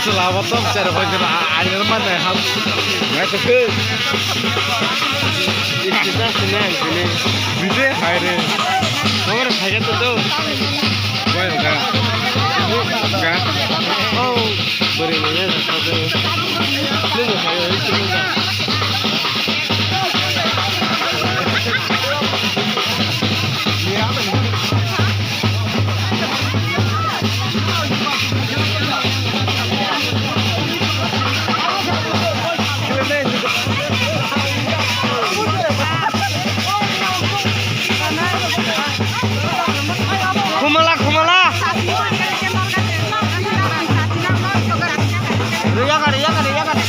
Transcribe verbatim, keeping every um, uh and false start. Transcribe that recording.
Chwla bo tong cherwi khe ba, a, a, ani mane ham. Nai to khe. Isti ta sine, sine. Bide hai re. Ora phai ga to do. Bai ga. Ga. Oh, bari ne ya sa do. Nung phai ga, isti nung ga. Khumala, khumala. Riya kare, riya kare, riya kare.